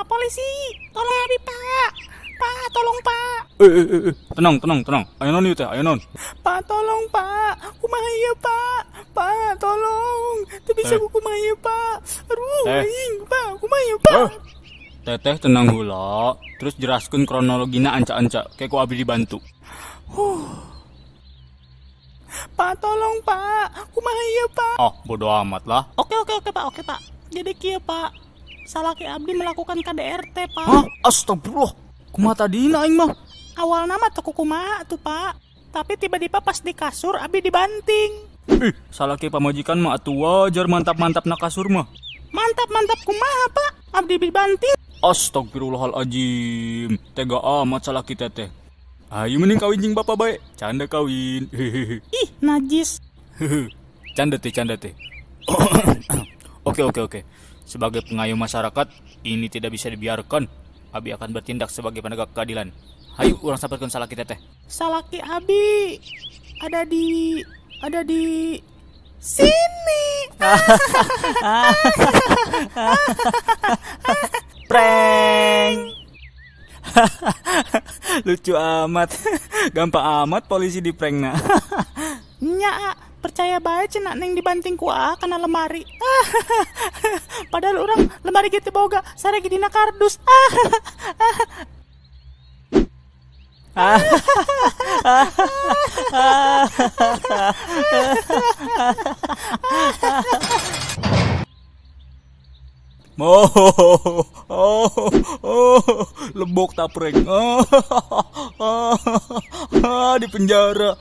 Pak polisi, tolong abi Pak. Pak, tolong Pak. Tenang, tenang, tenang. Ayo non ieu teh, ayo non. Pak, tolong Pak. Kumaha ieu Pak? Pak, tolong. Teu bisa ku kumaha ieu Pak. Aduh, aing Pak, kumaha ieu Pak? Teteh tenang heula, terus jelaskeun kronologina anca-anca, kayak ku abi dibantu. Pak, tolong Pak. Kumaha ieu Pak? Oh, bodo amat lah. Oke, oke, oke Pak, oke Pak. Jadi kieu Pak, salaki abdi melakukan KDRT Pak. Hah? Astagfirullah. Kumaha tadina aing mah? Awalna mah teu kumaha tuh Pak. Tapi tiba-tiba pas di kasur abi dibanting. Ih, salaki pamajikan mah atuh wajar mantap-mantap na kasur mah. Mantap-mantap kumaha Pak? Abdi dibanting. Astagfirullahalajim. Tega amat salaki teteh. Ayo mending kawin jeung bapak bae. Canda kawin. Ih, najis. Canda teh, canda teh. Oke, oke, oke. Sebagai pengayom masyarakat, ini tidak bisa dibiarkan. Abi akan bertindak sebagai penegak keadilan. Hayu urang samperkeun salaki teteh. Salaki abi ada di sini. Prank. Lucu amat. Gampang amat polisi di prank na. Nya, percaya bae cenah neng dibanting ku aa kana lemari. Padahal orang lemari gitu boga, sare ge dina kardus. Oh, oh, oh, lebok tak prank. Oh, di penjara.